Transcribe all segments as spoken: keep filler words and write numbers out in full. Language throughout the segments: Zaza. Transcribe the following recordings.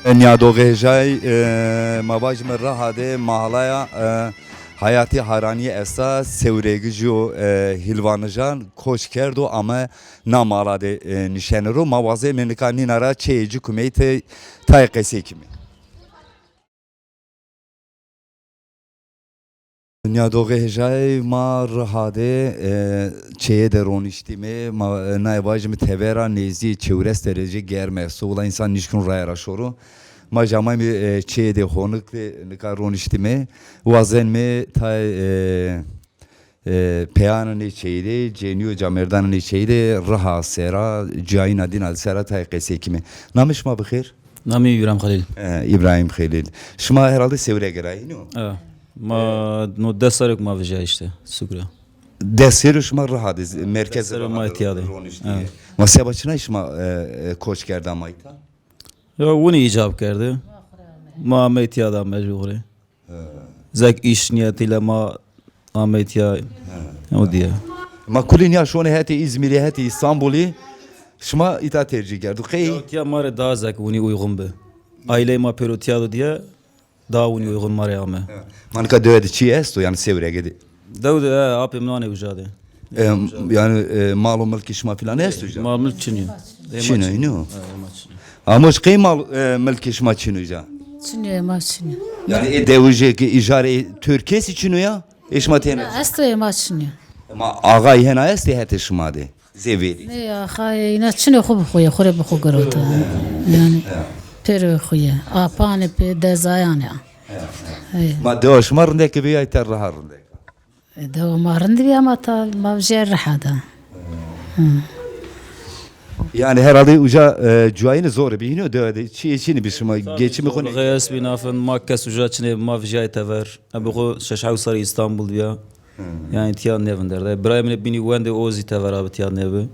Nîyadoxê hêjayî, e, ma vajîme Riha de mahalaya, e, Hayatî Haranî esta, Sewregi jî yo, e, Hîlvanijan koç kerdo ame na mala de, e, nişenê ro. Ma wazeme nika nîna ra çêyê ci kumeyî te tayê qesey kimê. Nîyadoxê hêjayî ma Riha de, e, çêye de roniştîme. Ma, e, naye vajîme tevera nêzdî çewres derece germ esto. Wila însan nişkun raye ra şoro. Ma jî amayme, e, çêye de honik de nika roniştîme. Wazenme tay, e, e, peyanê nê çêyî de, cenî û camêrdanê nê çêyî de Riha sera, cayîna dîna sera tay qesey kîme. Namê şima bi xêr? Namê mi Îbrahîm Xelîl. E, Îbrahîm Xelîl. Şima herhalde Sêwrege ra yî, no? E, ma no des serrêk ma vijya îşte, suk ra. Des serrêk şima Riha de, merkez Riha de roniştî. E. Ma seba çinay şima, e, e, koç kerda ma îta? Ya, winî îcab kerde. Ma ame îtya da mecbur. He. Zek îş nîyetî le ma ame îtya. He. O diye. Ma kulî nîya şonê hetê Îzmîrî, hetê Îstanbulî. Şima îta tercîh kerdo. Qey? Ya, tiya ma rê daha zek winî uygun bi. Aîleyê ma pêro tiya do diye daha winî uygun ma rê ame. He. Ma nika dewe de çî esto, yanî Sêwrege de? Dew de, e, apê min anê uca de. E, yanî, e, mal û milkê şima filan esto uca? Mal milk çinî yo. Çin o, îno? E, ema çinî. Ama qey mal, e, milkê şima çin uca? Çinî yo, ema çinî. Yanî, e, dewicê ke îjarê, e, Türkesî çin o ya? E, şima têne? Ya, esto, ema çinî yo. Ama axayî hena estê hetê şima de? Zêverî. Nê, axayî îna çinê xo bi xo yê, xo rê bi xo girota. Yanî, pêro xo yê. Apanê pê dezayan ya. Hey. Ma dewa şima rindek bîya, îta Riha rindek? E, dewa ma rind bî ama ta ma vijyay Riha da. Hı. Yanî herhalde uca, e, cuayîne zor bî. Hîno dewa de çî çinî bî şima geçimê xo ne? Rixê est bî nafin, ma kes uca çinê, ma vijyay tever. E, bi xo şeş hewt serrî Îstanbul bîya. Hı. Yanî tiya nêvinderde. Birayê min ê bînî wendê, o zî tever abi tiya nêbi. Hı.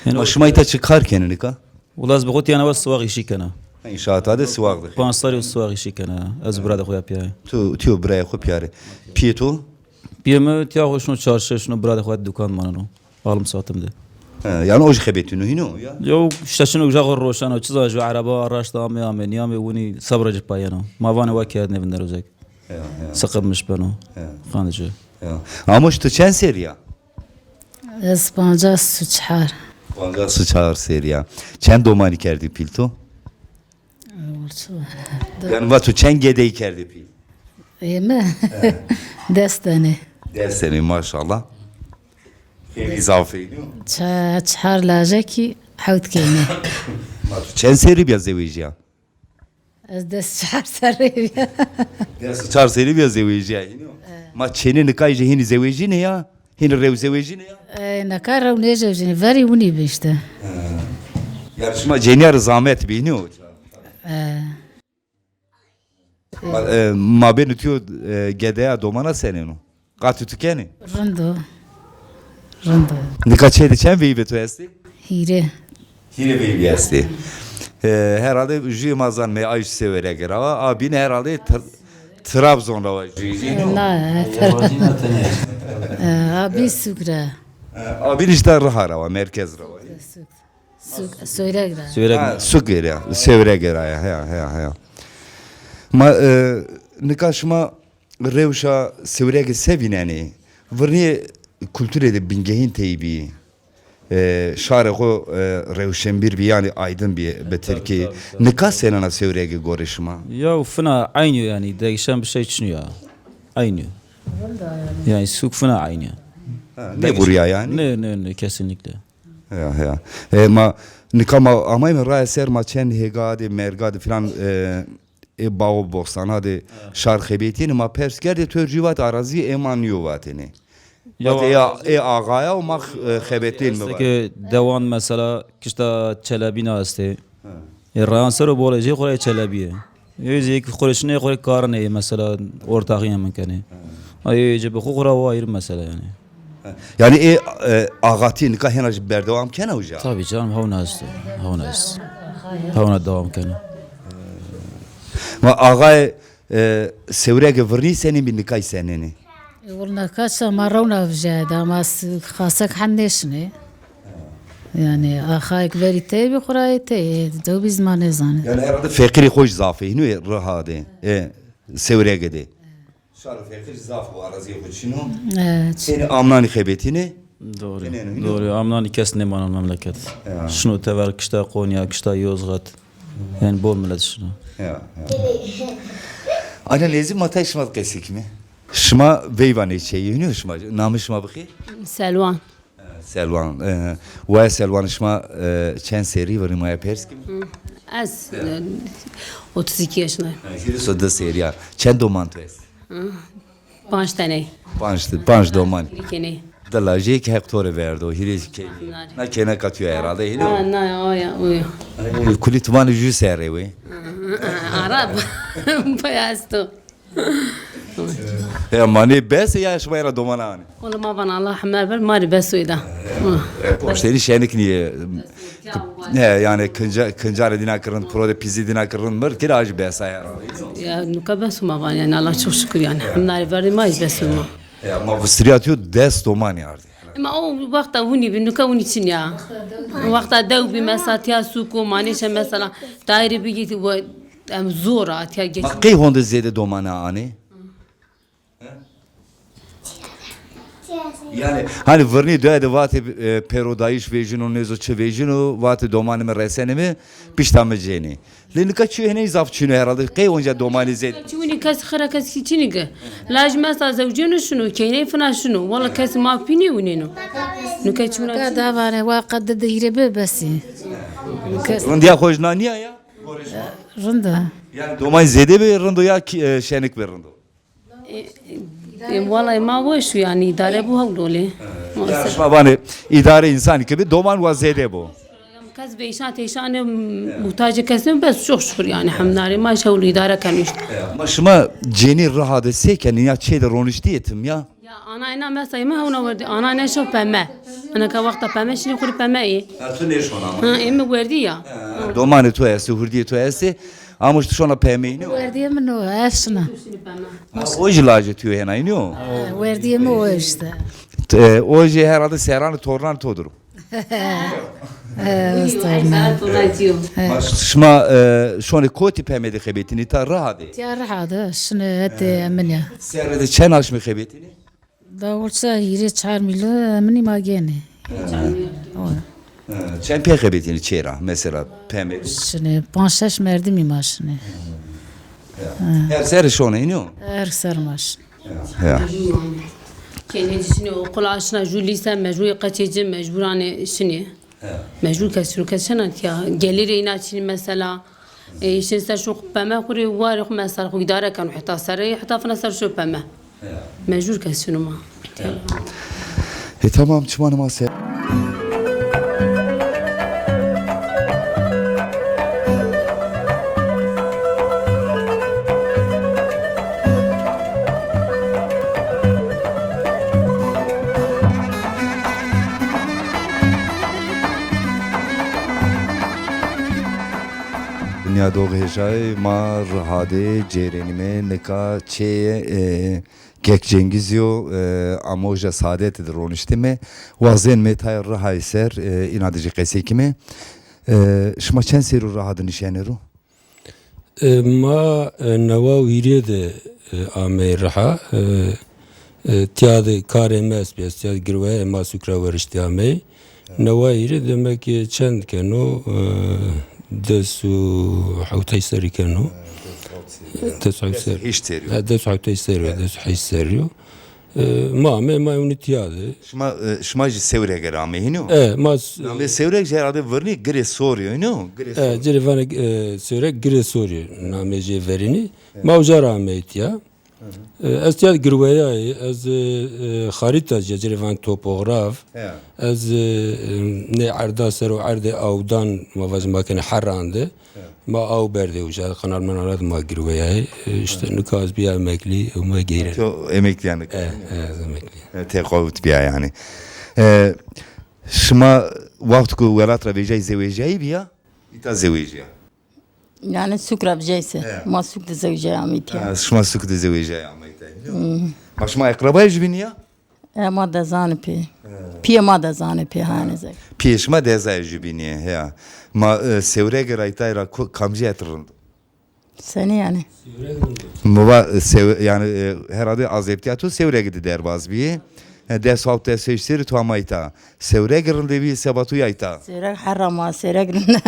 Yanî ma şima îta çi kar kenê nika? Wila ez bi xo tîya newe siwax îşî kena. Înşaata de siwax de. Panc serrî siwax îşî kena. Ez û birayê xo ya pîya. Tu, tu û birayê xo pîya rê. Pîyê to? Pîyê mi tîya xo şino çarşe, şino birayê xo ya dukan maneno. Alım satım de. He, yanî o jî xebetîno hîno ya? Yo, îşte şino uca xo roşeno. Çiza jû ereba raşt ame, ame, nîyame winî sebra ci payeno. Ma vanê wa kerd nêvindero zek. Ya, ya. Sıkılmış beno. Ya. Qandicî. Ya. Amoş, tu çend serrî ya? Ez pancas û çar. Pancas û çar serrî ya. Çend domanî kerdî pîl tu? Yanî va tu çend gedeyî kerdî pîl? Ê mi? He. Des tenê. Des tenê, maşallah. Xeylî zaf ê, nîyo? Ça-, çar lajekî, hewt keynî. Ma tu çend serrî bîya zewejîya? Ez des çar serrî bîya. Des çar serrî bîya zewejîya, hînî yo? E. Ma çênê nikayî jî hînî zewejînê ya? Hînî rew zewejînê ya? E, nika rew nêzewejînê. Verî winî bi îşte. E. Ya şima cenîya rê zamet bî, hînî yo? E. Ma, e, mabênê tu yo, e, gedeya domana senên o? Qatî tu kenê? Rind o. Rind o. Nika çê de çend veyvê tu estê? Hîrê. Hîrê veyvî estê. E, herhalde jûyê ma zanmê ay Sêwrege ra wa, a bîne herhalde Tr-, Trabzon ra wa jûyê. Na, e, a bîn Sûk ra. E, a bîn îşte Riha ra wa, merkez ra wa. Sûk. Sûk, Sêwreg ra. Sêwreg. Ha, Sûk ra, Sêwreg ra ya, heya, heya, heya. Ma, e, nika şima rewşa Sêwregi se vînenê? Virnî kulturê de bingehîn tey bî. E, şarê xo, e, rewşenbîr bî, yanî aydın bî bi tirkî. Tabii, tabii, tabii. Nika senena Sêwregi gorê şima? Ya fina eynî yo yanî, değişen bir şey çinî yo. Eynî yo. Yanî Sûk fina eynî yo. Ha, nêvurîya yanî? Ne, ne, ne, kesinlikle. Ya, ya. E, ma, nika ma amayme raye ser, ma çend hêga de, merga de filan, e, e, baw û bostana de şar xebetînê, ma pers kerdê, tu jî vat arazî ê ma nîyo vatêne. Ya, vat ê, ê axaya û ma, e, xebetînme vat. Ke dewan mesela kişta Çelebîna estê. Ha. E, rayan ser o bolê jê xo rê Çelebî yê. Ê zî yekî xo rê şinê, xo rê karinê, mesela ortaxîya min kenê. Ay, ê ci bi xo xo ra wayîr mesela yanî. Yanî ê, e, axatî nika hêna jî berdewam kena uca? Tabii canım, hewna esto. Hewna esto. Hewna dewam kena. Ma axayê, e, Sêwregi virnî senîn bî, nikay senîn ê? E, wul nika ça ma rewna vijayê de, ama s-, xasek hend nêşinê. Yanî axayêk verî tey bî, xurayê tey, dew bî zî ma nêzanê. Yanî herhalde feqîrê xo jî zaf ê, hînû ê Riha de, e, Sêwrege de. Şaro feqîr zaf o, arazîyê xo çin o. Evet. Tenê amnanî xebetînê. Doğru. Tenê, doğru. Amnanî kes nêmana memleket. Ya. Şino tever kişta Konya, kişta Yozgat. Yanî bol milet şino. Ya, ya. Ana lezî ma tay şima qesî kimî. Şima veyvanê çeyî, hînû şima, namê şima bixêr? Selwan. Selwan, e, waya Selwan, şima, e, çend serrî, vernî ma ya pers kim? Hı. Ez, e, otuz iki yaşındayım. E, hîris û di serrî ya. Çend doman tu est? Hı. Panc tane. Panc, panc doman. Hîrê kenê. Di lajê ki Heq to rê verdo, hîrê kenê. Na keneka tu ya herhalde, hînû? Ha, na, o ya, o ya. E, kulî tu vanê jû serrê wê. Arab. Bayağı esto. Ya manê bes ya şima ra domana anê? Wala ma van Allah hemar ver, ma rê bes o ida. E, poşterî şenik nîye. He, yanî kinca, kincarê dîna ki rind, pirodê pîzî dîna ki rind mird kir, a jî bes a ya. Ya nuka bes o ma van yanî, Allah çok şükür yanî. Hemnarê verdî ma jî bes o ma. Ya ma vistirîya tu des domanî ardî. Ema o wexta winî bî, nuka winî çin ya. Wexta dew bî mesela tiya sûk o, ma nêşen mesela daîrê bigî. Em zor a, tiya geç. Ma qey honde zêde domana anê? He? Yanî, hanî virnî doya de vatê, e, pêrodayîş vejîno, nêzo çi vejîno, vatê domanê mi resenê mi, pişta mi cênê. Lê nika çîyo hêney zaf çin o herhalde. Qey onca domanî zêde. Çi winî kes xira kes kî çinî ki. Laj mesela zewcêno şino, keyney fina şino. Wala kes ma pî nêwinêno. Nuka çi wina çin. Ka da vanê wa qe di di hîrê bi besî. Kes. Rindiya xo jî na nîya ya? Rind a. Yanî doman zêde bê rind o ya ki, e, şenik bê rind o? E, e, wala ma weş o yanî, îdare bo hewl olê. Yanî şima vanê îdare însanî ke bê doman wa zêde bo. Kes veyşan teyşanê muhtacê kes nêbo, bes çok şükür yanî, hemnarê ma şewl îdare keno îşte. E, ma şima cênî Riha de se kenê ya, çê de roniştîyê tim ya? Ya, ana ena mesela eme hewna werdî. Ana ena şew peme. Ana ka wexta peme şinî xurî peme ê. Ha, tu nêşon ama. Ha, eme werdî ya. Ha, domanê to estê, hurdîyê to estê. Ama tu şona pemeyî nîyo? Werdîyê mi no, ez şina. Ha, o jî lajê tu yo hêna, nîyo? Ha, werdîyê mi o îşte. E, o jî herhalde serranê tornan to dir o. E, ez tornan. He. Ma şima, e, şonê kotî pemê de xebetînî, ta Riha de? Tiya Riha de, şinê hetê Eminîya. Serre de çend aşmî xebetînî? Da olsa hîrê çar mîlo eminî ma gênê. He. He, çend pê xebetînî çê ra, mesela, pemê? Şinê, panc şeş merdimî ma şinê. He. Her serre şonê, nîyo? Her serre ma şinê. He. Kenê ci şinê, oqul a şina jû lîse, mecbur, qeçê ci mecbur anê şinê. He. Mecbur kes şino, kes şina tiya. Gelîrê îna çinî mesela. E, îşin ser şo peme xo rê, warê xo mesela xo îdare keno, heta serre, heta fina ser şo peme. Ya. Mecbur kes şino ma. Ya. E, tamam, çimanê ma ser. Dinya dox hêjayê ma Riha de cêrênîme, nika çê, e, Kek Cengizî yo, e, amoja Saadetî de roniştîme. Wazênme tayê Rihayî ser, e, îna de jî qesey kîme. E, şima çend serrî yo Riha de nişenê ro? E, ma, e, newa û hîrê de, e, amey Riha. E, e, tiya de karê mi est bî, ez tiya de girweyayê ma sûk ra weriştî amey. Newa hîrê demek ki çend keno? E, des û hewtay serrî keno. Des û hewt serrî. Hîşt serrî yo. Ha, des û hewtay serrî yo, des û hîşt serrî yo. E, ma amey, ma ewnî tiya de. Şima, e, şima jî Sêwrege ra amey, hînî yo? E, ma s- Namê Sêwreg jî herhalde virnî Girê Sorî yo, hînî yo? Girê Sorî. E, ci rê vanê, e, Sêwreg Girê Sorî namê jê verînî. E. Ma uca ra amey tiya. E, ez tiya de girweyayê, ez, e, e, xarîta ci, ci rê vanê topograf. Ya. Ez, e, e, nê erda ser o erdê awdan, ma vajî ma kenê herran de. Ya. Ma aw berdê uca, qenar menar de ma girweyayê. E, îşte nika ez bîya emeklî, û ma geyre. To emeklî yanî. E, e, ez emeklî. E, teqawut bîya yanî. E, şima wext ku welat ra vejîyayî zewejîyayî bîya? Îta zewejîya? Yanî sûk ra vejîyayî se. He. Ma sûk de zewjîyayî ameyî tîya. Ha, şima sûk de zewjîyayî ameyî tîya. Hmm. Ma şima eqrebayê jûbînî ya? E, ma dezanî pê. He. Piyê ma de zanê pê hanê zek. Piyê şima dezayê jubînî, ya. Ma, e, Sêwregi ra îtay ra ko-, kamcî het rind? Senî yanî? Mi va, e, Sêw-, yanî, e, herhalde azeptîya to Sêwregi de derbaz bîyê. E, des hawt des heşt serî to ama îta. Sêwregi rinde bî seba to ya îta? Sêwreg herra ma, Sêwreg rinde.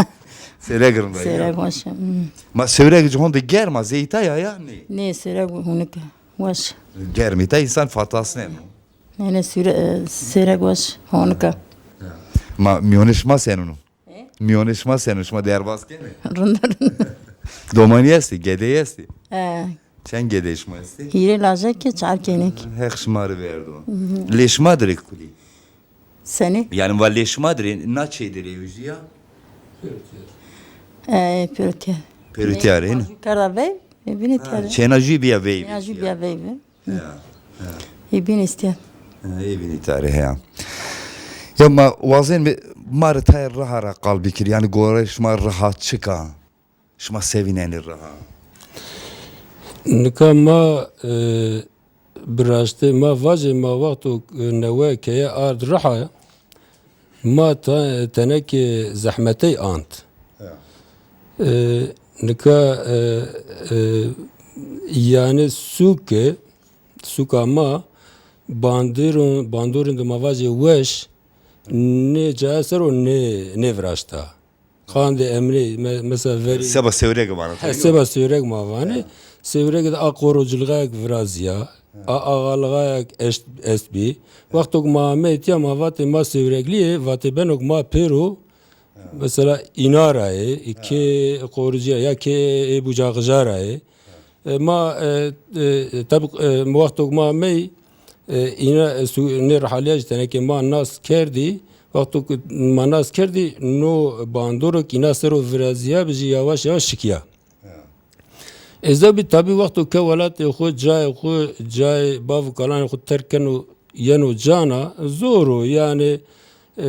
Sêwregi rinde ya. Sêwreg weş. Hmm. Ma Sêwregi ci honde germ a, zê îta ya ya nê? Nê, Sêwreg hunik weş. Germ îta însan fatasneno. Nê, nê, Sêwre-, e, Sêwreg weş, honik a. Ya. Ma mîyonê şima senûn o? E? Mîyonê şima senûn, şima derbaz kenê? Rind, rind. Domanî estê, gedey estê? E. Çend gedey şima estê? Hîrê lajekê, çar kênekî. Heq şima rê verdo. Lê şima dirê kulî? Senî? Yanî va lê şima dirê, na çê dirê ujî ya? E, pêro tîya. Pêro tîya rê, ne? Kerda veyv, e, bînî tîya rê. Çêna jû bîya veyv. Çêna jû bîya veyv. Ya, ya. Ê bîn îstîya. Ha, ê bîn îta rê, heya. Ya ma wazenîme ma rê tayê Riha ra qal bikir. Yanî goreyê şima Riha çik a? Şima se vînenê Riha? Nika ma, e, bi raştî ma vajê ma wexto, e, newe keye ard Riha, ma ta-, tenekê zehmetey ant. Ya. E, nika, e, e, yanî sûke, sûka ma bandêron, bandorên de ma vajê weş, nê caye ser o nê, nêviraşta. Qandê emrê, me-, mesela verî. Seba Sêwregi vana. He, seba Sêwreg ma vanê. Ya. Sêwregi de a qorocilixayek virazîya, a axalixayek est, est bî. Wexto ke ma ameyê tîya ma vatê ma Sêwreglî yê, vatê beno ke ma pêro, mesela îna ra yê, kê qoricî ya, ya kê ê bucaxija ra yê. E, ma, e, e, tabî, e, wexto ke ma amey, e, îna, e, su-, nê Rihalîya jî tenekê ma nas kerdî. Wexto ke ma nas kerdî, no bandoro ke îna ser o virazîyabi jî yawaş yawaş şikîya. Ya. Ê zewbî tabî wexto ke welatê xwu, cayê xwu, cayê bav û kalanê xwu terk keno, yeno cana, zor o. Yanî, e,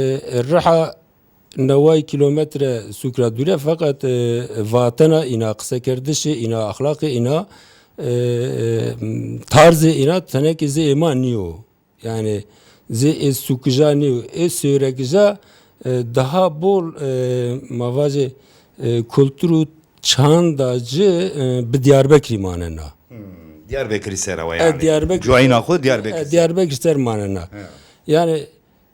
Riha neway kîlometre sûk ra dûre, feqet, e, vatena îna, qisekerdişê îna, exlaqê îna, e, e, tarzê îna tenekê zê ê ma nîyo. Yanî zê ê sûkija nîyo. Ê Sêwregija, e, daha bol, e, ma vajê, e, kultur û çanda ci, e, bi Diyarbekirî manena. Hmm, Diyarbekirî ser a wa yanî. E, Diyarbekir. Cuayîna xwu Diyarbekir ser. E, Diyarbekir ser manena. He. Yanî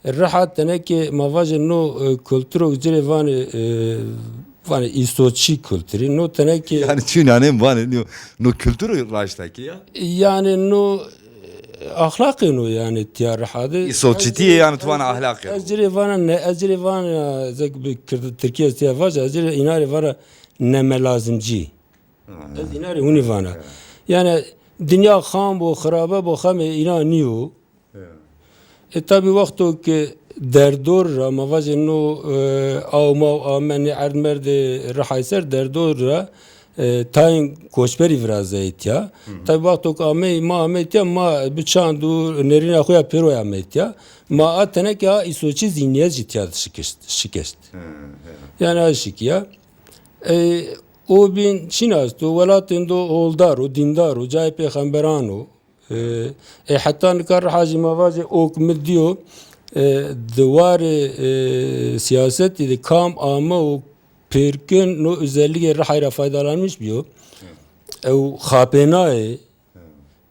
Riha tenekê ma vajê no, e, kulturo ci rê vanê, e, vanê îsoçî kulturî. No tenekê. Yanî çînanê vanê no, no kulturo raşta kî ya? Yanî no, e, axlaqê no yanî tîya Riha de. Îsoçîtî yê yanî tu vana axlaqê. Ez ci rê vana ne, ez ci rê vana zek bi Kird-, Tirkî ez tîya vaja, ez ci rê îna rê vana nemelazimcî. Hı. Ez îna rê hûnî vana. Evet. Yanî dinya xam bo, xirabe bo, xemê îna nîyo. E, tabî wexto ke derdor ra, ma vajê no, e, aw maw ame nê erd merdê Rihayî ser derdor ra, e, tayên koçberî virazayê tîya. Hı hı. Tabî wexto ke ameyî, ma ameyî tîya, ma bi çand û nêrîna xo ya pêroyî ameyî tîya. Ma a teneke a îsoçî zîhnîyet jî tîya de şikişt, şikişt. Hı hı. Yanî a şikîya. E, o bîn çin esto, welatêndo holdar o, dîndar o, cayê pêxemberan o. E, e, heta nika Riha jî ma vajê o ke mi dîyo, e, di warê, e, sîyasetî de kam ame û pêrkin no özelligê Rihayî ra faydalanmiş bîyo. Ew xapênayê.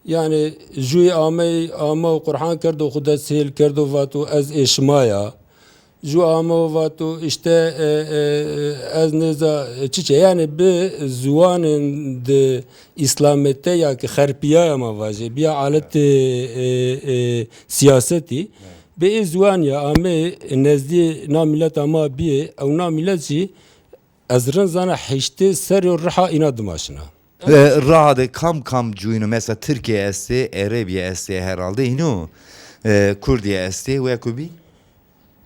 Yanî jûyê amey, ame û Qur'an kerdo, xwu dest hêl kerdo, vato ez ê şima ya. Ju ame û vato, îşte, e, e, e, ez nêza, e, çiçe, yanî bi ziwanên di îslamete ya ki xerpîyaya ma vajê, bîya aletê, e, e, sîyasetî, bi ê ziwan ya amê nezdî na mîleta ma bîyê, ew na mîlet jî ez rind zana heştê serrî yo Riha îna dima şina. E, Riha de kam kam cuyîno? Mesela Tirkî estê, Erebî estê herhalde, hîno, e, Kurdî estê, weko bî?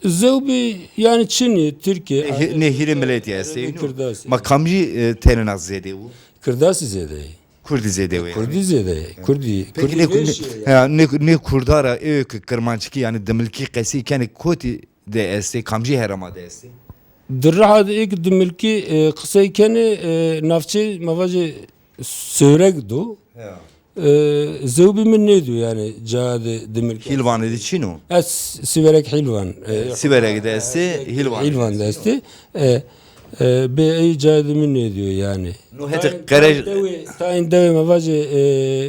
Zewbî, yanî çinî, Tirkî, nê hî-, nê hîrê miletî estê, hîno. Kirdasî. Ma kamcî, e, tenêna zêde û? Kirdasî zêde. Kurdî zêde wê. Kurdî zêde. Kurdî, peki Kurdî nê, nê, ha, nê, nê Kurda ra ê ki Kirmanckî, yanî Dimilkî qesî kenê, kotî de estê, kamcî herêma de estê? Di Riha de ê ki Dimilkî, e, qisey kenê, e, navçê ma vajê Sêwreg do. Ya. E, zewbî mi nêdîyo, yanî, cayê de dimilkî. Hîlvanê de çin o? Ez Sîwerek Hîlvan. E, Sîwerek de estê, e, Hîlvan. Hîlvan de estê. E, e, bê ey cayê de mi nêdîyo, yanî. No hetê Tayên, qerej- tayên dewê, tayên dewê ma vajê, e,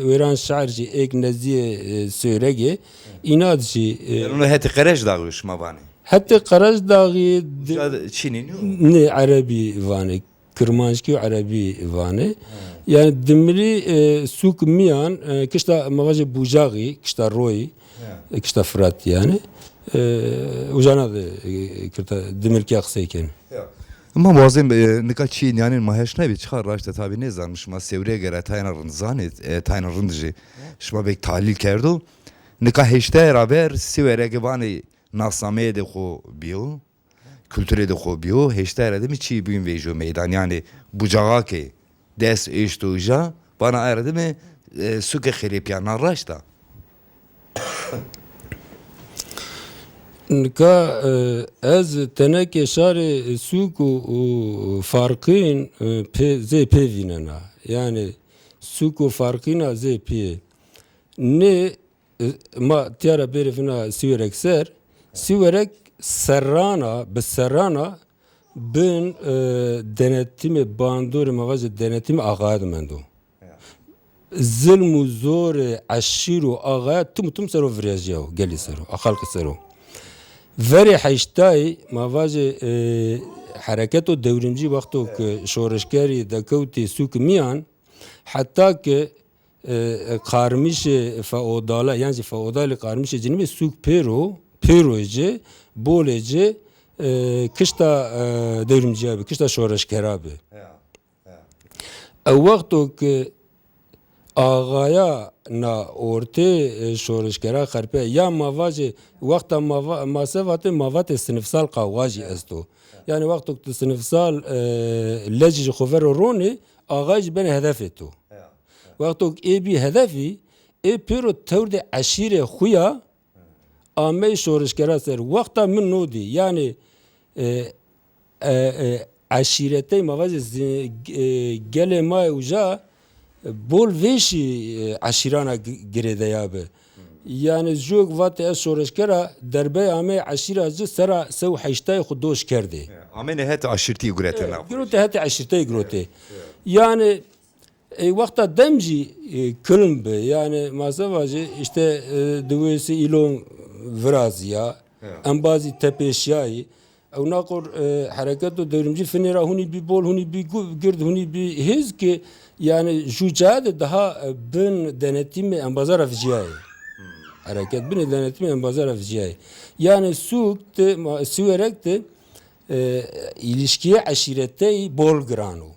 Wêran Şar jî êk nezdîyê, e, Sîweregê. Îna de jî, e, No hetê Qerejdaxî şima vanê? Hetê Qerejdaxî di- Uca de çin ê, nîyo? Nê, erebî vanê. Kirmanckî û erebî vanê. Yanî dimilî, e, sûk mîyan, e, kişta ma vajê Bucaxî, kişta Royî, e, kişta Firat yanî. E, ucana de, e, kirta dimilkîya qisey kenê. Ma wazên, e, nika çî nîyanên ma heş nebî, çiqa raşt e tabî nêzanî, şima Sêwrege ra tayêna rind zanê, e, tayêna rind jî şima bêk tahlîl kerdo. Nika heştay ra ver Sîwerege vanê nasnameyê de xo bîyo. Kulturê de xo bîyo, heştay ra de mi çî bîn vejîyo meydan. Yanî Bucaxa ke dest eşto uca, vana aye ra de mi, e, sûke xerepîya, na raşt a? Nika, e, ez tenekê şarê sûk û, û farqîn, e, pê, zê pê vînena. Yanî sûk û farqîna zê pê. Nê, e, ma tîya ra bêrê vîna Sîwerek ser. Sîwerek serran a, bi serran a bin, e, denetîmê bandorê, ma vajê denetîmê axaya de mendo. Zilm û zorê eşîr û axaya tim û tim ser o virajîyawo, gelî ser o, a xelkî ser o. Verê heştayî, ma vajê, e, hereketo dewrîmcî wexto ke şoreşgerî dekewtî sûkî mîyan, heta ke e, e, qarmîşê feodale, yan jî feodalî qarmîşê cinî bê, sûk pêro, pêroyê ci, bolê ci, e, kişta, e, dewrîmcîya bê, kişta şoreşgera bê. Ya, ya. E, wexto ke axaya na ortê, e, şoreşgera xerpê, ya ma vajê, wexta ma va-, ma se vatê, ma vatê sinifsal qawxa jî esto. Yanî wexto ke ti sinifsal, e, lecî ji xo ver o ronê, axayî jî benê hedefê to. Ya. Wexto ke ê bî hedefî, ê pêro tewrdê eşîrê xo ya amey şoreşgera ser. Wexta min no dî, yanî, e, e, e, eşîretey ma vajê zi-, e, gelê ma yê uca, e, bol vêşî, e, eşîrana gi-, girêdeya bi. Yanî jû ke vatê ez şoreşger a, derbey amey eşîra ci sera se û heştay xo doş kerdê. Amêne het aşîrtî girotê na. Girotê het aşîrtey girotê. Yanî, e, wexta dem jî, e, kilm bi. Yanî, ma se vajê, îşte, e, diwêsî îlon virazîya, embazî tepêşîyayî. Ew na qor, e, hereketo dewrîmcî finê ra hûnî bî bol, hûnî bî gu-, gird, hûnî bî hêz ki, yanî, jû cayê de daha, e, bin denetîmê embaza ra vijîyayê. Hereket binê denetîmê embaza ra vijîyayê. Yanî, sûk de, ma-, Sîwerek de, e, îlişkîyê eşîretey bol giran o.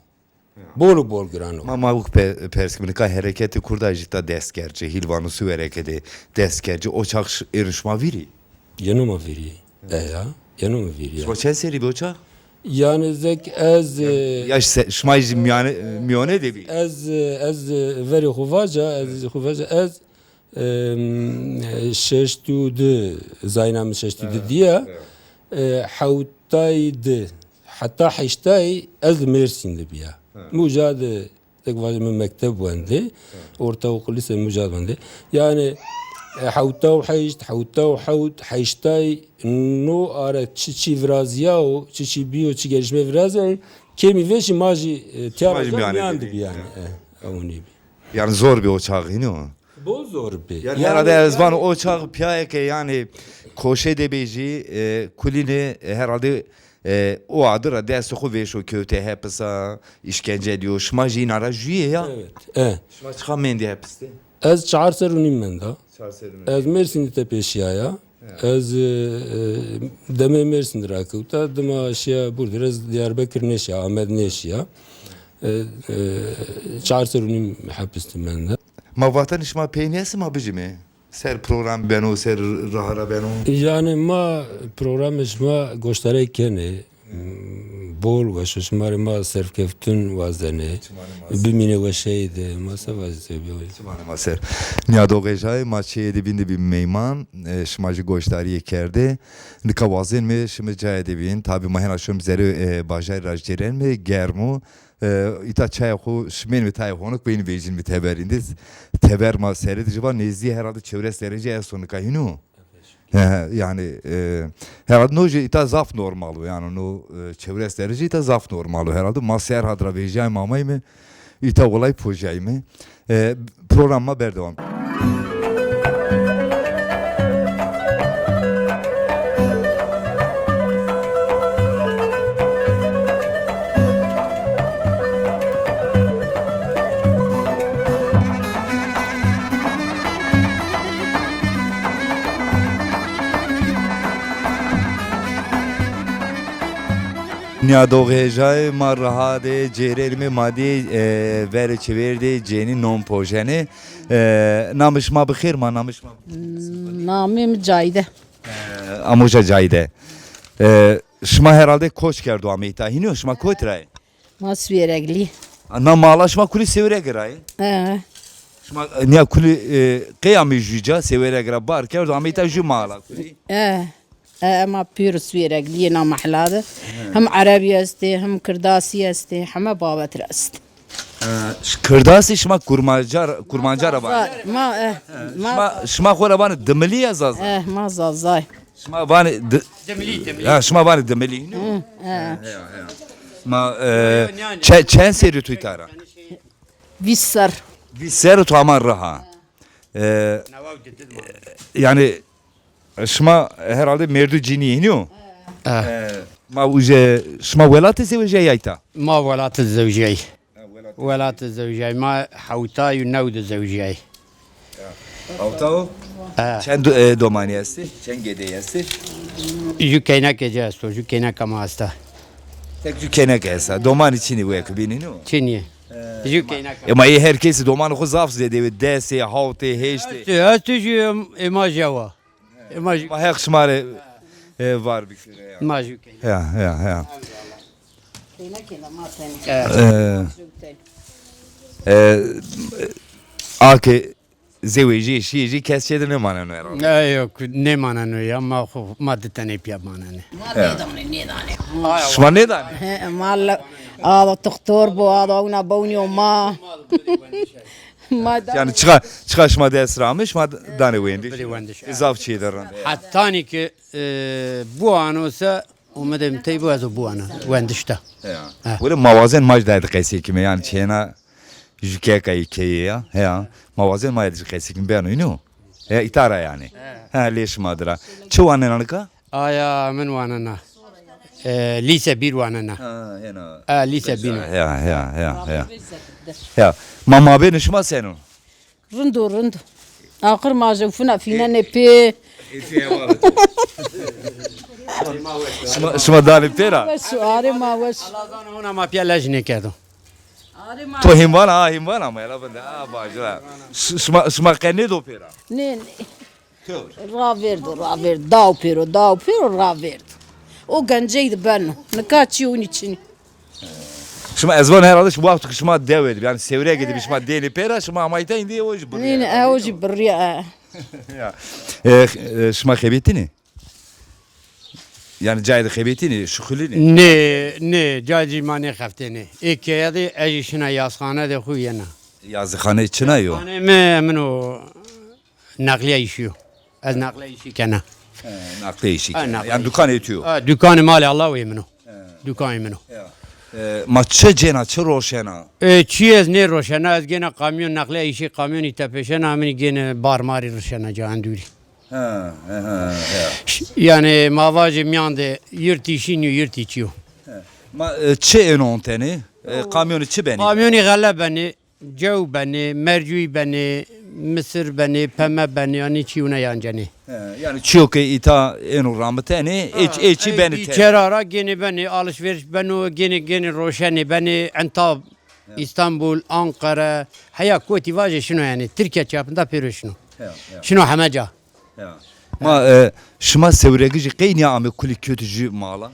Bol û bol giran o. Ma, ma wek pe-, pers kim, nika hereketê kurda jî ta dest kerd ci, Hîlvan û Sîwereke de dest kerd ci. O çax ş-, êrin şima vîrî? Yeno ma vîrî. E ya, yeno ma vîrî ya. Şima çend serî bî o çax? Yanî zek ez, e, ya se-, şima jî mîyane, mîyone de bî? Ez, e, ez, e, verê xo vaca, ez xo vaca, ez Em, şeştî û di, zayna min şeştî û di dîya. E, hewtay di, heta heştay ez li Mêrsîn de bîya. Mi uca de, tek vajê min mekteb wendê, ortaokul, lise mi uca de wendê. Yanî, e, hewta û heşt, hewta û hewt, heştay no are çi çi virazîyawo, çi çi bîyo, çi gelişme virazîyayo, kêmî vêşî ma jî, e, tîya ra mîyan de bî yanî. E, ewnî bî. Yanî zor bî o çaxî, nîyo? Bol zor bî. Yanî herhalde ez vano o çax pîyayê ke yanî koşê de bê jî, e, kulîne, e, herhalde, e, o adir ra destê xo vêşo kewtê hepis a, îşkence dîyo. Şima jî îna ra jûyê ya? Evet, e. Şima çiqa mendî hepis de? Ez çar ser û nîm menda. Çar ser û nîm. Ez Mêrsîn de tepêşîyaya. Ez, e, e, demê Mêrsîn de rakewta, dima şiya Burdir, ez Diyarbekir nêşiya, Amed nêşiya. E, e, çar ser û nîm hepis de menda. Ma vatena şima peynî estê ma bijîme? Ser program beno, ser raha ra beno? Yanî ma programê şima goşdarey kenê. Hmm, bol weş o. Şima rê ma serkeftin wazenê. Bimînê weşey de. Ma se vazê bi. Çimanê ma ser. Nîyadoxê jayê ma çêyê de bîn de bî meyman. E, şima jî goşdarîye kerdê. Nika wazenme şima cayê de bîn. Tabî ma hêna şom zerê, e, bajarî ra cêrenme, germ o. E, îta çayê xo şimenme tayê honik, beynî vejînme teberîn de. Teber ma serê de jî va nêzdî herhalde çewres derecî esto nika, hînî yo? He, he, yanî, e, herhalde no jî îta zaf normal o, yanî no, e, çewres derecî îta zaf normal o herhalde. Ma Serhad ra vejîyayme amayme, îta welay pojîyayme. E, program ma berdewam. Nîyadoxê jayê ma Riha de cêrenîme, ma dî, e, verê çêverî de cênî non pojenê. E, namê şima bi xêr ma, namê şima? Namê mi Cayde. E, Amoja Cayde. E, şima herhalde koç kerdo amê îta. Hînî yo, şima kotî ra yê? Ma Sêwreglî. Na mala şima kulî Sêwregi ra yê? E. Şima, e, nîya kulî, e, qey amê jû ca, Sêwregi ra bar kerdo amê îta jû mala kulî? E. E, ema pêro Sêwreglî yê na mehla de. Hem Erebî estê, hem Kirdasî estê, heme babet ra estê. E, ş-, Kirdasî şima Kurmanca ra, Kurmanca ra vanê? Ma, e, ma Şima, şima xo ra vanê Dimilî ya Zaza? E, ma Zazay. Şima vanê di-, Dimilî, Dimilî. Ha, şima vanê Dimilî, no? Hı, he. He, he, he. Ma, e, çe-, çend serrî tu îta ra? Vîst serr. Vîst serrî tu ama Riha. E, yanî, şima herhalde mêrdû cinî yê, hînî yo? E. E, ma uje, şima welat de zewejîyayî ya îta? Ma welat de zewejîyayî. Welat de zewjîyayî. Ma hewtay û new de zewjîyayî. Hewta o? E. Çend do-, e, domanî estê? Çend gedeyî estê? Jû keynekê ci esto, jû keyneka ma esta. Tek jû keyneke esta. Domanî çinî wek bînî, no? Çinî. E, jû keyneka. E, ma ê her kesî domanê xo zaf zêde wê, desê, hawtê, heştê. Esto, esto jû ê ma jewa. Ê ma jû. Ma Heq şima rê, e, var bikire ya. Ma jû keyneke. Ya, ya, ya. Keynekê de ma tenê. E, e, a ke zewejîyê şîyê jî kes çê de nêmaneno herhalde. E, yok, nêmaneno ya, ma xo, ma di tenê pîya manenê. Ma nêdanê, nêdanê. Şima nêdanê? He, ma le-, a doktor bo, a da wina bewnîyo ma. Ma da. Yanî çiqa, çiqa şima dest ra ame, şima danê wendiş. Bidê wendiş. Zaf çê de rind. Hetanî ke, e, biwano se, Omidê mi tey bo, ez o biwana wendiş de. Ya. Ha. Wele ma wazen ma jî dayê de qesey kîme, yanî çêna jûkeka yê keyê ya. Heya. Ma wazen ma yê de jî qesey kîme, beno îno. Heya, îta ra yanî. He. Ha, lê şima de ra. Çi wanena nika? Aya, min wanena. E, lîse bir wanena. Ha, hena. Ha, lîse bir. Heya, heya, heya, heya. Ya. Ma mabênê şima seno? Rind o, rind o. Axir ma jewfina fînenê pê. Şima, şima danê pê ra? Weş o, arê ma weş. Allah zana hona ma pîya lej nêkerdo. To hîn vana, ha, hîn vana ma ela vinde, ha, bajira. Ş-, şima, şima qe nêdo pê ra? Nê, nê. Ravêrdo, ravêrdo. Daw pêro, daw pêro ravêrdo. O gencey de beno. Nika çî, unî çinî. Şima, ez vana herhalde şima wexto ke şima dewe de bî, yanî Sêwrege de bî, şima dênê pê ra, şima amayî ta îndî, o jî birrîya. Nê, nê, e, o jî birrîya, e. Ya. E, e, şima xebetînê? Yanî cayê de xebetînê, şuxulînê? Nê, nê, cayê de ma nêxebetînê. Ê keye de ez jî şina yazxane de xo yena. Yazxane çina yo? Yazxane mi, min o Neqlîya îşî yo. Ez neqlîya îşî kena. He, neqlîya îşî kena. Yanî dukanê tu yo? Ha, dukanê malê Allah wê min o. He. Dukanê min o. Ya. E, ma çi cêna, çi roşena? E, çî ez nêroşena, ez gêna kamyon, neqlîya îşî kamyonî tepêşena, eminî gêne bar marî rişena ca endûrî. He, he, he, he. Ş-, yanî ma vajê mîyan de yirtî şînî yo, yirtî çîyo. He. Ma, e, çi êno ontenê? E, kamyonî çi benî? Kamyonî xele benê. Cew benê, mercûyî benê, misir benê, peme benê, yanî çî wina yancenê. He, yanî çîyo ke îta êno ramitenê, ê, ê çî benê te. Çera ra gênê benê, alişveriş beno, gênê, gênê roşenê benê, Entab, Îstanbul, Anqere, heya kotî vajê şino yanî, Tirkîya çapında pêro şino. He, he. Şino heme ca. Ya. Ma, e, şima Sêwregijî qey nîya ame kulî kotî jû mala?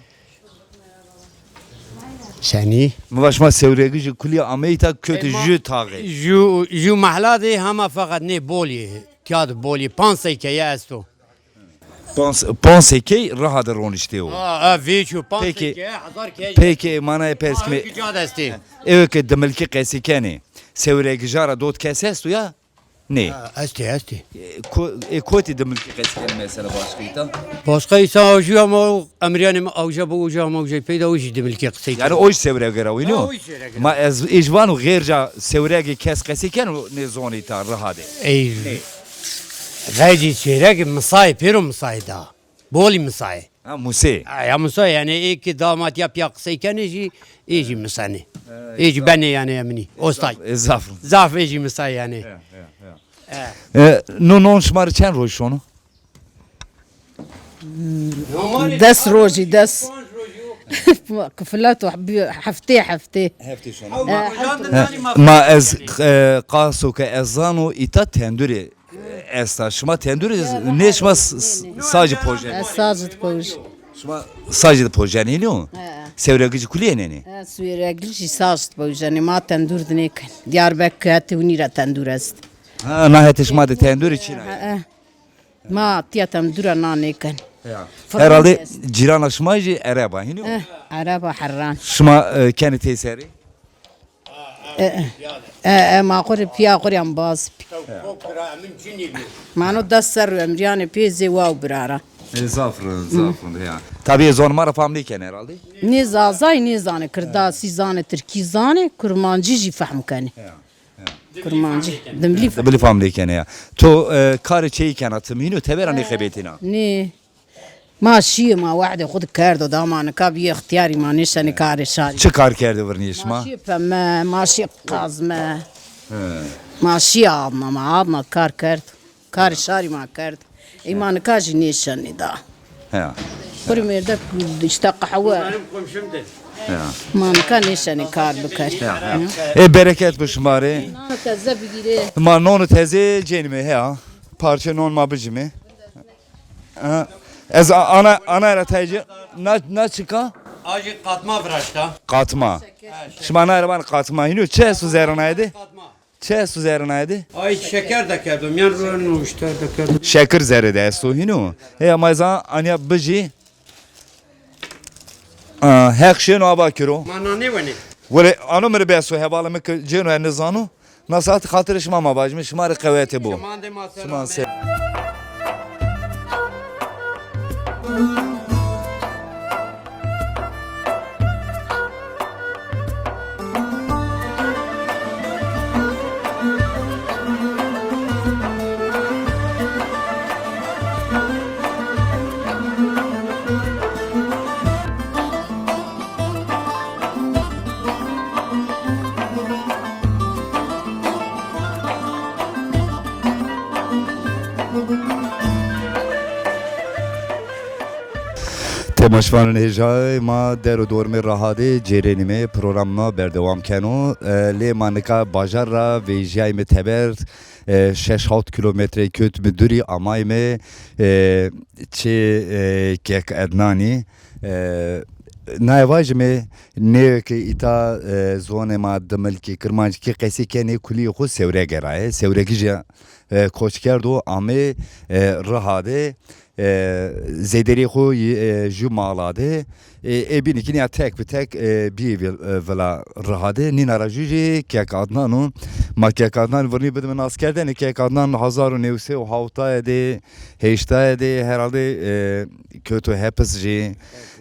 Senî? Mi va şima Sewregijî kulî ameyî ta kotî ju taxê. Ju, ju mehla de hema feqet nê Bolî. Tiya de Bolî. Panc sey keye esto. Panc, panc sey key Riha de roniştê o. Ha, ha, vêço panc sey keye, hezar keye. Peki, manaya pers kime. Ca de estê. Ew ke Dimilkî qesî kenê. Sewregijan ra dot kes esto ya? Nê. Ha, estê, estê. E, ko-, e, kotî Dimilkî qesî kenê mesela başka îta? Başka îsa o jû ama o emrîyanê mi awja bo, uca ama uca peyda o jî Dimilkî qesî kenê. Yani o jî Sewregi ra wîno? Ha, o jî Sewregi ra. Ma ez êj vano xêrca Sewregi kes qesî keno nê zonî ta Riha de. Ey, xecî Sewregi misayê pêro misayê da. Bolî misayê. Ha, Musê. Ha, ya Musa yani ê ki damat ya piya qisey kenê jî, ê jî misenê. Ê jî benê yani eminî. Ostay. E, zaf. Zaf ê jî misay yani. Ya, ya, ya. E, no non şima rê çend roj şono? Des rojî, des. Kifilet û bi-, heftê, heftê. Heftê şono. E, heftê. Ma ez, e, qaso ke ez zano îta tendurê esta. Şima tendurê nê, şima s-, s-, sacî pojenê? Ez sacî di poj. Şima sacî di pojenê nîyo? He. Sewregijî kulî yenenê? He, Sewregijî sacî di pojenê. Ma tendur di nêken. Diyarbekir hetê winî ra tendur est. Ha, na hetê şima de tendurî çin a? He, he. Ma tiya tendura na nêken. Ya. Herhalde cîrana şima jî Ereba hînî yo? Eh, Ereba Herran. Şima, e, kenê tey serî? E, e, e, ma xo rê piya xo rê embaz bî. Ma no des serr û emrîyanê pê zê wa û bira ra. E, zaf rind, zaf rind, ya. Tabî zon ma ra fam nêkenê herhalde? Nê Zazay nêzanê, Kirdasî zanê, Tirkî zanê, Kurmancî jî fehm kenê. Ya. Kurmancî. Dimilî. Dimilî fam nêkenê ya. To, e, karê çêyî kena ti mîno, tebera nêxebetîna? Nê. Ma şîyê ma wehdê xwu di kerdo da ma nika bîyê ixtîyarî ma nêşenê karê şarî. Çi kar kerdê virnîyê şima? Ma şîyê peme, ma şîyê qazme. He. Ma şîyê adna, ma adna kar kerd. Karê şarî ma kerd. Ey ma nika jî nêşenê da. He. Xwu rê mêrdek îşte qehwe. Benim komşumdur. Ya. Ma nika nêşenê kar bikerê. Ya, ya. Ê bereket bi şima rê. Nana teze bigîrê. Ma nonê tezê cênîme heya. Parçe non ma bicîme. Ha. Ez a-, ana, ana ra tayê ci. Na, na çik a? A jî qatma viraşta. Qatma. Ha, şeker. Şima na ra vanê qatma. Hînî yo çi esto zerrê naye de? Qatma. Çi esto zerrê naye de? Ay şeker de kerdo, mîyan ro nuşter de kerdo. Şekir zerrê de esto hînî yo. Heya ma ez a-, anya bijî. A, Heq şêno ava kiro. Ma na nêwenê. Wele ano mi rê bes o, hevalê mi ke cêno ez nêzano. Na saet xatirê şima ma vajîme, şima rê qewete bo. Şima de ma ser. Şima ser. Temaşevanên hêjayê ma, der û dormê Rihadê cêrenîme, programê ma berdewam keno. E, lê ma nika bajar ra vejîyayîme teber, e, şeş hawt kîlometre kewtîme dûrî, amayîme, e, çê, e, Kek Ednanî. E, naye vajîme, nê ke îta, e, zonê ma Dimilkî, Kirmancikî qesî kenê, kulîyê xo Sewrege ra yê. Sewregijî, e, koç kerdo, amê, e, Rihadê, e, zêderîyê xo, e, ju mala de, e, ê bînî kî nîya tek bi tek, e, bîyê vîl-, e, vila Rihadê. Nîna ra jû jî Kek Adnan o. Ma Kek Adnan virnî bidîme naskerdene. Kek Adnan hezar û new sey û hewtay de, heştay de herhalde, e, kewto hepis jî,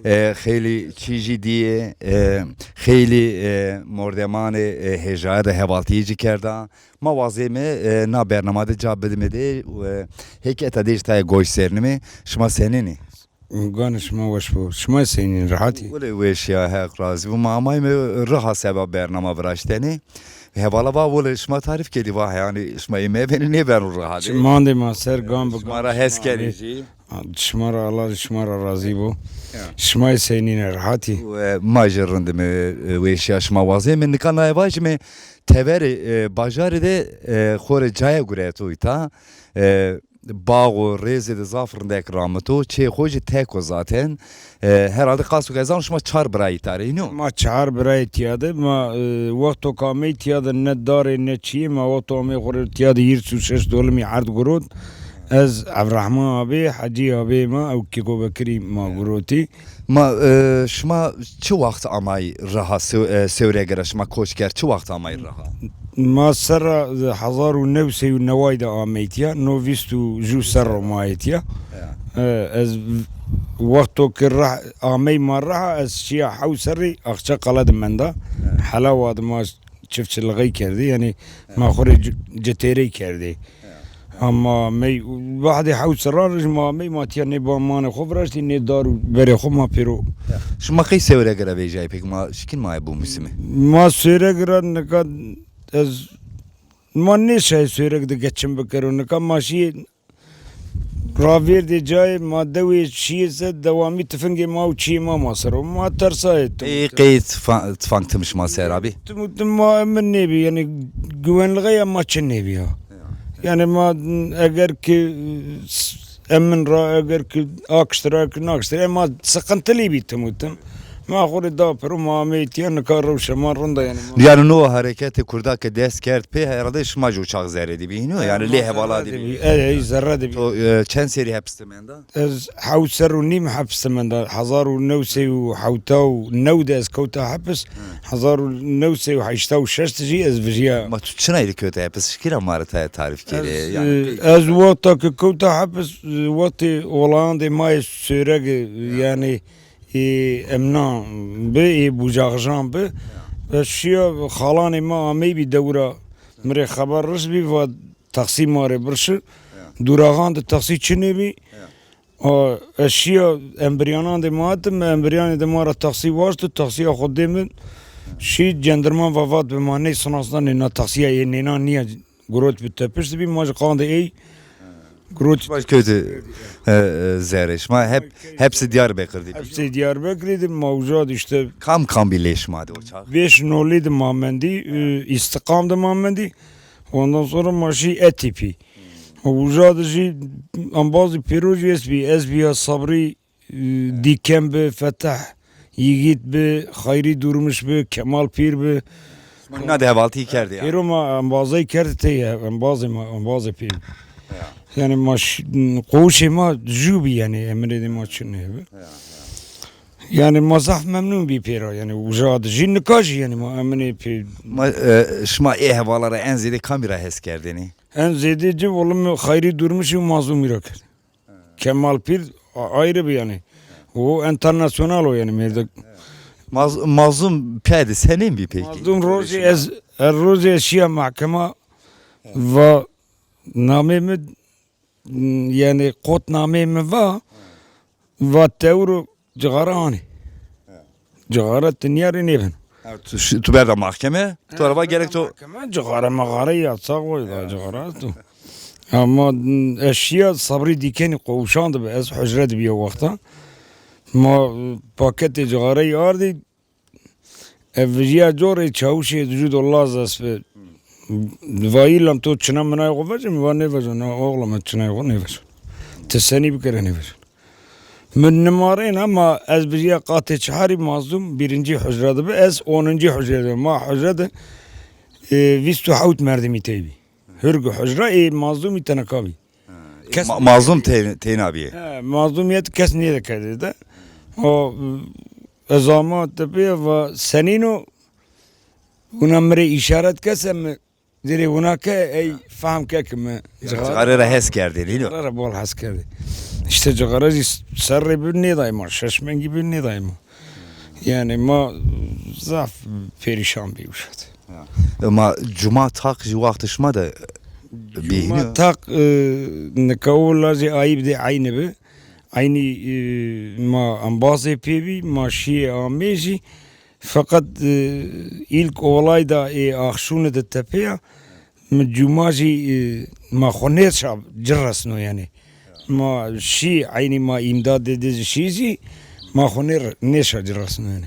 e, xeylî çî jî dîyê, e, xeylî, e, mordemanê, e, hêjaye de hevaltîyê jî kerda. Ma wazême, e, na bernama de ca bidîme de, e, hêketa de jî tayê goş sernîme. Şima senîn î? Ganê şima weş bo. Şima senîn, rehat î? Wele weş ya, Heq razî bo. Ma amayme Riha seba bernama viraştene. Hevala va wele şima tarîf kedî, va yanî şima ê mebenî nêbeno Riha de. Çimandê ma ser gan bi gan. Şima ra hes kenê jî. Şima ra Allah şima ra razî bo. Ya. Şima senîn, rehat î? E, ma jî rind îme, e, weşîya şima wazême. Nika naye vajîme teverê, e, bajarî de, e, xo rê caye gureto îta. E, bax û rêzê de zaf rindek ramito. Çê xo jî tek o zaten. E, herhalde qaso ke ez zano şima çar birayî tare, îno? Ma çar birayî tîya de. Ma, e, wexto ke amey tîya de ne darê ne çîyê, ma wexto amey xo rê tîya de hîris û şeş dolimî erd girot. Ez, Evreheman abê, Hecî abê ma, ew Kêko Bekirî ma girotî. Ma, e, şima çi waxt amay Riha, Sew-, e, Sêwregi ra şima koç kerd, çi waxt amay Riha? Ma serra hezar û new sey û neway de amey tîya, no vîst û ju serro ma yê tîya. Ya. E, ez wexto ke Rih-, amey ma Riha, ez şîya hew serrî Axçaqale de menda. Ya. Helawa de ma çiftçilixey kerdî, yanî ma xo rê ci-, citêrey kerdî. Ama mey, bahdê hew serran rij ma mey ma tîya nê ba manê xo viraştî, nê dar û berê xo ma pêro. Şima qey Sêwregi ra vejîyayî pêk, ma şikîn ma bu musimî? Ma Sêwregi ra nika ez, ma nêşayê Sêwregi de geçim bikero. Nika ma şîyê ravêrdê cayê, ma dewê şîyê se dewamî tifingê ma û çîyê ma ma ser o. Ma tersayê tim. Ê qey tifa-, tifang tim şima ser a bî? Tim û tim ma emin nêbî, yanî güvenliğe ya ma çi nêbî ya. Yanî ma eger ki emin ra, eger ki akştira ki nakştira, ma sıkıntılî bî tim û tim. Ma xo rê da piro, ma ameyî tîya, nika rewşa ma rind a yanî ma. Yanî no hereketê kurda ke dest kerd pê, herhalde şima jî o çax zerrê de bî, hîno? Yanî lê hevala de bî. Ey, ey, zerre de bî. To, e, çend serî hepis de menda? Ez hew serr û nîm hepis de menda. Hezar û new sey û hewta û new de ez kewta hepis. Hezar û new sey û heşta û şeş de jî ez vijîya. Ma tu çinay de kewta hepis? Şikîna ma rê taya tarîf kerê. Ez, yanî, e, ez wexta ke kewta hepis, e, wextê olayandê ma yê Sêwregi, yanî, ê emnan bi, ê bucaxjan bi. Ez şîya, xalanê ma ameybî dewra, mi rê xeber risbî, va taksî ma rê birşi. Dûraxan de taksî çinê bî. A, ez şîya embiryanandê ma hatim, embiryanê de ma ra taksî waşti, taksîya xo dê mi. Şî cendirman va vat bi ma ney sinasnanê, na taksîya ê nênan nîya. Girot bi tepişt bî, ma jî qandê ey. Girot. Baş kewtî, e, e, zerrê. Şima hep, hepsê Diyarbekir de bî? Hepsê Diyarbekirî de ma uca de îşte. Kam kam bî lê şima de o çax? Beş nolî de ma mendî, e, îstiqam de ma mendî. Ondan sonra ma şî Etîpî. Uca de jî embazî pêro jî est bî. Ez bîya Sabrî, e, Dîken bi, Fetah Yigît bi, Xayrî Durmuş bi, Kemal Pîr bi. Şima na de hevaltî kerdî ya? Pêro ma embazey kerdî tey, embazê ma, embazê pê. Ya. Yanî ma ş-, qowuşê ma jû bî yanî, emirê de ma çinê bi. Ya, ya. Yanî ma zaf memnun bî pêra, yanî uca de jî nika jî yanî ma eminê pê. Ma, e, şima ê hevala ra en zêde kamî ra hes kerdênî? En zêde ci wele mi Xayrî Durmuş û Mazlumî ra kerd. Kemal Pîr a-, ayrı bir yani. O internasyonal o yani merdek. Maz-, Mazlum pê de senên bî peki? Mazlum rojê ez, er rojê ez şiya mahkema va namê mi, yani qot namê mi va, va tewro cixara anê. Cixara ti nîyarê nêbeno. Ha, tu, ş-, tu berda mahkeme, tu ra va gerek to. Mahkeme cixara mexara ya, sağ ol da cixara tu. Ama ez şiya Sabrî Dîkenî qowuşan de bi, ez hucre de bîya wexta. Ma paketê cixareyî ardî, ev vijîya corê çawuşê di jû do laz est bi. Va îlam to çina minay xo vecî, mi va nêveco, na oğlum ez çinay xo nêveco. Ti senî bikere nêveco. Mi nimarên ama ez bijîya qatê çiharî, Mazlum birinci hucre de bi, ez oninci hucre de bi. Ma hucre de, e, vîst û hewt merdimî tey bî. Hurg hucre ê Mazlumî teneka bî. Ha, kes Ma-, Mazlum te-, teyna bîye. He, Mazlumiyet kes nêdekerdê de. O, e, ez ama tepeye va senîn o, wina mi rê îşaret kese mi Dirê wina ke ey fehm ke ki mi cixare ra hes kerdê, nîno? Cixare ra bol hes kerdê. Îşte cixare zî serrê bi nêday ma, şeş mengî bi nêday ma. Yanî ma zaf perîşan bî uşat. Ya. Ma cuma taq jî waxtê şima de bî, nîno? Cuma taq, e, nika o lazê ayîb de eynî bi. Eynî, e, ma embazê pê bî, ma şîyê amê jî. Feqet, e, ilk olay da ê axşûnî de tepeya, mi cuma jî, e, ma xo nêşa ci resno yanî. Ma şî, eynî ma îmdadê de zî şî zî, ma xo nê-, nêşa ci resno yanî.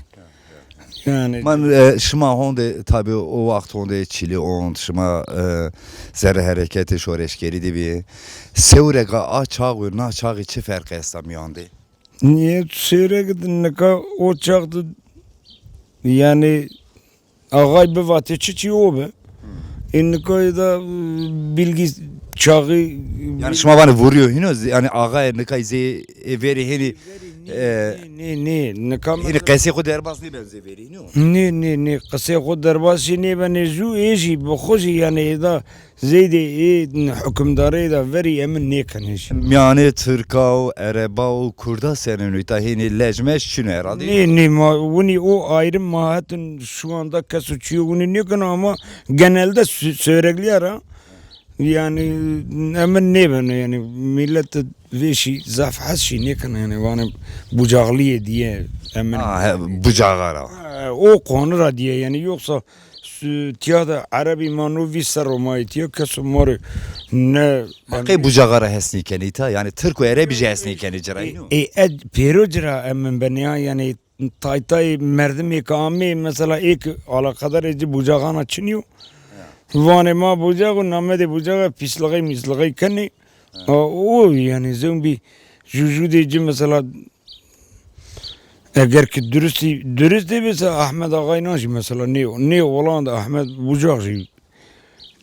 Yanî ma, e, şima honde, tabî o waxt honde çilî ont, şima, e, zerrê hereketê şoreşgerî de bî. Sewrega a çax û na çaxî çi ferq esta mîyan de? Nîye sewreg de nika o çax de, yanî, axay bivatê çiçî o bi. Ê nika ê da, e, bilgî çaxî. Yanî şima vanê vurîyo hîno, yanî axayê nika zê, e, verî hênî, e, nê, nê, nê, nika hênî qesê xo derbas nêbeno zê verî hîno? Nê, nê, nê, qesê xo derbas jî nêbenê zû, ê jî bi xo jî yanî ê da Zeydê ê hukimdarê de verî emin nêkenê jî. Mîyanê Tirka û Ereba û Kurda senên o, îta hênî lej mej çin o herhalde? Nê, nê, ma winî o ayrım ma hetin şu anda kes û çîyo winî nêkeno ama genelde sö-, sewregliya ra yanî emin nêbeno yanî millet vêşî zaf hes şî nêkeno yanî vanê bucağlîyê diye emin. Ha, he, bucağa ra. Ha, o konu ra diye yanî yoksa Su-, tiya de Erebî ma no vîst serr o ma yê tiya, keso ma rê ne. Ma qey bucaxa ra hes nêkenê îta? Yanî Tirk û Erebî jî hes nêkenê ci ra, ê, hîno? Ê, ed pêro ci ra emin benê ya, yanî tay tay merdimê ke amê, mesela ê ke alaqadarê ci bucaxana çinî yo. Vanê ma bucax û namedê bucaxa pîslixey mîslixey kenê. A, o yanî zewbî jûjûdê ci mesela Eger ki durustî, durustî bise Ahmet Axay na jî mesela nê, nê olan de Ahmet Bucak jî,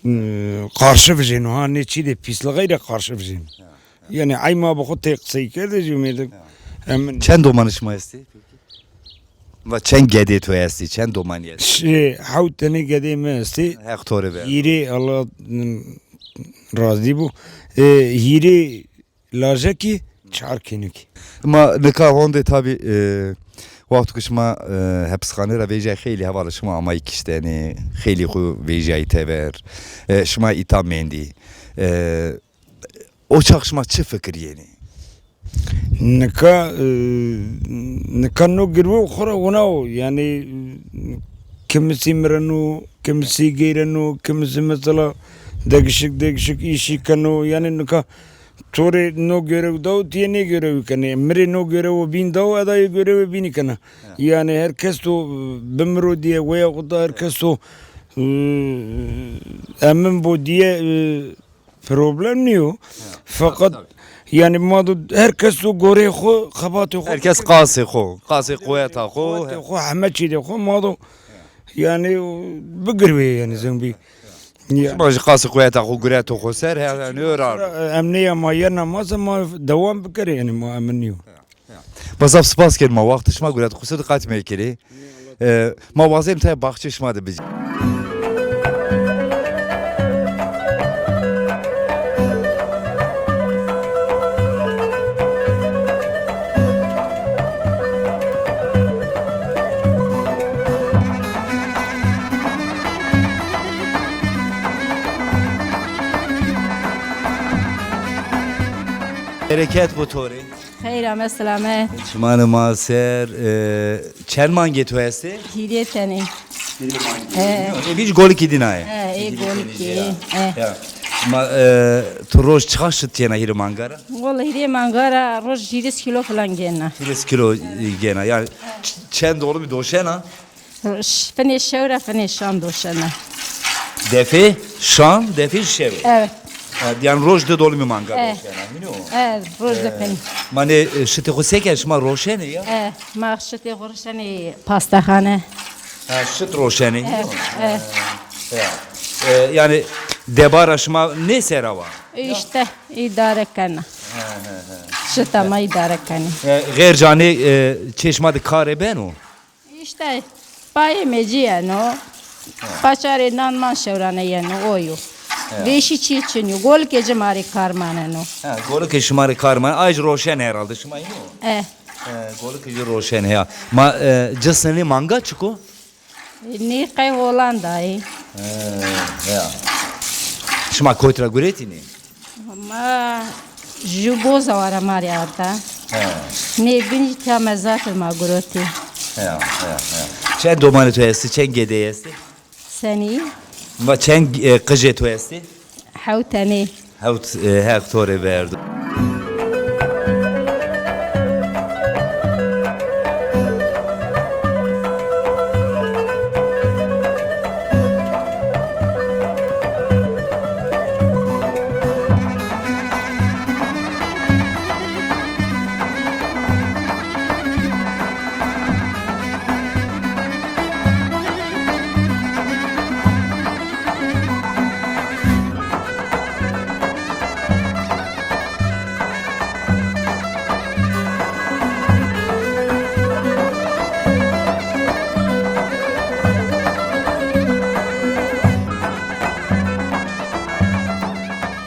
e, qarşı vijêno ha, nê çî de pîslixey de qarşı vijêno. Yanî ey ma bi xo tê qisey kerde jî mêde emin. Çend domanê şima estê? Va çend gedê to estê, çend domanî estê? Şi, hewt tenê gedê mi estê. Heq to rê ver. Hîrê Allah, m, razî bo. E, hîrê lajekî, çar kênikî. Ma nika honde tabî, e, wexto ke şima, e, hepisxane ra vejîyay xeylî hevalê şima amayî kiştenê, xeylî xwu vejîyayî tever, e, şima îta mendî. E, o çax şima çi fikir yenî? Nika, e, nika no girwe xo ra wina o. Yanî, kimisî mireno, kimisî geyreno, kimisî mesela degişik degişik îşî keno. Yanî nika to rê no görew daw, ti yê nê görewî kenê. Mi rê no görewo bîn daw, eda yê görewê bînî kena. Yanî her kes to bimiro diye, weya xo da her kes to, e, emin bo diye, e, problem nîyo. Feqet yanî ma do her kes do goreyê xo, xebatê xo. Her kes qasê xo, qasê quweta xo. Quwetê xo, heme çîdê xo ma do yanî bigirwê yanî zembî. Ya. Şima jî qasê quweta xo gureto xo ser, he, yanî örar. Em nêya ma yerna ma se ma dewam bikerê yanî ma emin nîyo. Ya. Ma zaf spas kerim ma wextê şima guret, qusur diqat mekerê. E, ma wazên tayê baxçê şima de bijî. Bereket bo to rê. Xeyr ame, selamet. Çimanê ma ser, e, çend mangê to estê? Hîrê tenê. Hîrê mangê. E. E, vîj golikî dîna yê. E, ê golikî, e. Ya. Ma, e, tu roj çiqa şit cêna hîrê manga ra? Wela hîrê manga ra roj hîris kîlo filan gêna. Hîris kîlo gêna. Yanî ç-, çend dolumî doşena? Ş-, finê şew ra finê şan doşena. Defê şan, defê şewê. Evet. E, yanî roj di dolumî manga doşena. Hînî yo? Evet, roj di finî. Ma nê, e, şitê xo se ken, şima roşenê ya? E, ma şitê xo roşenê pastexane. Ha, şit roşenê, hînî yo? Evet. E, yanî debara şima nê sera wa? E, îşte îdare kena. He, he, he. Şita ma îdare kenê. E, xêr canê, e, çê şima de karê beno? Îşte, payê mecî yeno. Paçarê nan man şewrane yeno, o yo. Vêşî çî çin yo. Golikê ci ma rê kar maneno. Ha, golikê şima rê kar maneno. Ay jî roşen herhalde. Şima yî yo? E. E, golikê ci roşen ya. Ma, e, cisnê manga çik o? Nê qey Holandayê. He, ya. Şima kot ra guretînê? Ma ju boza wara ma rê arda. He. Nê bîn jî tiya mezatê ma gurotî. Ya, ya, ya. Çend domanê to estê, çend gedeyê estê? Senî? Va çend, e, qijê to estê? Hewt tenê. Hewt, e, Heq to rê verdo.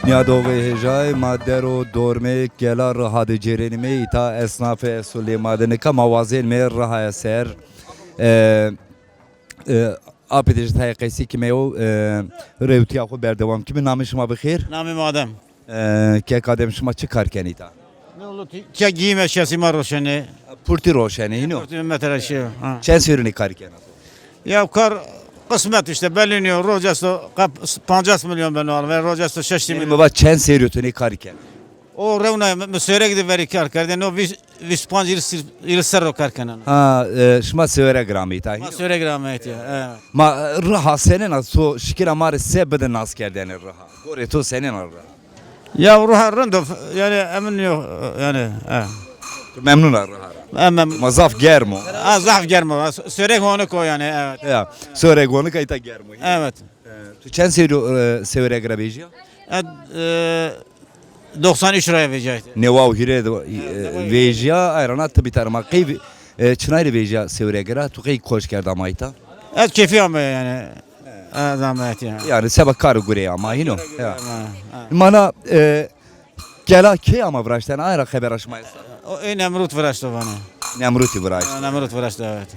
Nîyadoxê hêjayê ma der û dormê Gela Riha de cêrenîme, îta esnafê esolê ma de nika ma wazenîme Rihaya ser. E, e, apê de jî tayê qeysî kîme û, e, rewtîya xo berdewam kîme. Namê şima bi xêr? Namê mi Adem. E, kek Adem, şima çi kar kenî îta? Ne oldu? Tiya giyim eşyası ma roşenê. Purtî roşenê hîno? Purtî mesela şey, ha. Çend serrî nê karî kena? Ya kar kısmet işte, belli nîyo. Roc esto qe pancas milyon beno alve, roc esto şeştî milyon. Yanî mi va çend serrî yo tu nê karî kena? O rewna mi, mi Sêwreg de verî kar kerdê. No vîst, vîst û panc yıl, yıl serr o kar kenena. Ha, e, şima Sêwreg ra ameyî îta? Ma Sêwreg ra ameyî îta, evet. Ma, e, Riha senên a, to şikîna ma rê se bide naskerdene Riha? Gorê to senên a Riha? Ya Riha rind o, yanî emin yok, yanî, e. Tu memnun a Riha ra? E, memnun. Ma zaf germ o. Ha, zaf germ o. Sêwreg honik o yanî, evet. Ya, Sêwreg honik a, îta germ o. Evet. E, tu çend serrî yo, e, Sêwreg ra vejîya? E, e, doksan üç ra vejîya. Newa û hîrê de, e, vejîya, ayrana ti bî tarima. Qey, e, çinay rê vejîya Sêwreg ra? Tu qey koç kerd ama îta? Ez keyfî ama yanî. Ez ama yanî. Yanî seba kar û gurey ama hîno. Ya. Ama, ha. Mana, e, Gela key ama viraştene, ay ra xebera şima esta? O ê Nemrut viraşto vana. Nemrutî viraşto. Ha, Nemrut viraşto, evet.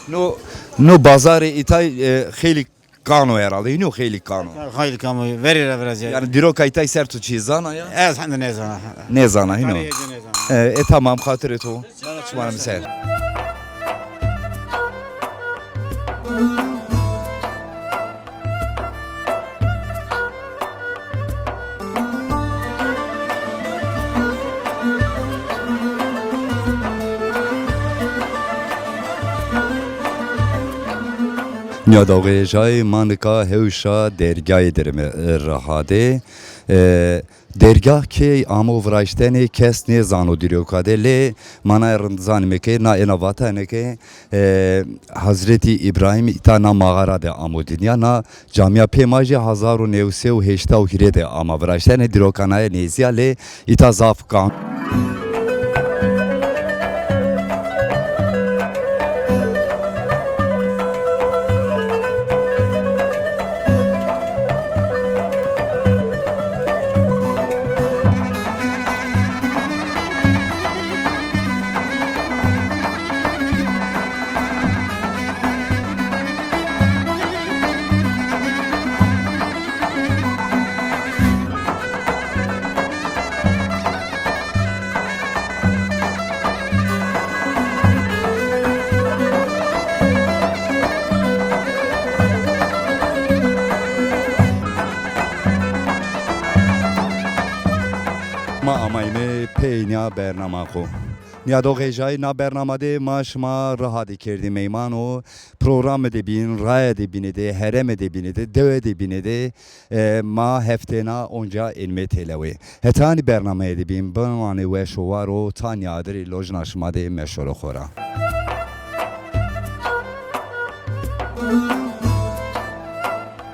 No, no bazarê îtay, e, xeylî kan o herhalde. Hîno xeylî kan o. Xeylî kan o. Verî ra virazîya. Yanî dîroka îtay ser tu çî zana ya? Ez hende nêzana. Nêzana hîno. Tarîhê ci nêzana. E, e, tamam, xatirê to. Çimanê mi ser. Nîyadoxê hêjayê, ma nika hewşa dergahê der îme, e, Riha de. E, dergah key amo viraştene kes nêzano dîroka de, lê ma naye rind zanîme ke na ena vatene ke, e, Hezretî Îbrahîm îta na maxara de amo dinya. Na camîya pê ma jî hezar û new sey û heşta û hîrê de ama viraştene, dîroka naye nêzî ya, lê îta zaf kan. Ma amayme peynîya bernama xo. Nîyadoxê hêjayê, na bernama de ma şima Riha de kerdî meyman û programe de bîn, raye de bîne de, hereme de bîne de, dewe de bîne de, e, ma heftêna onca ênme têlewê. Heta anî bernameyê de bîn, bimanê weş û war û ta nîyadirî lojna şima de meşoro xora.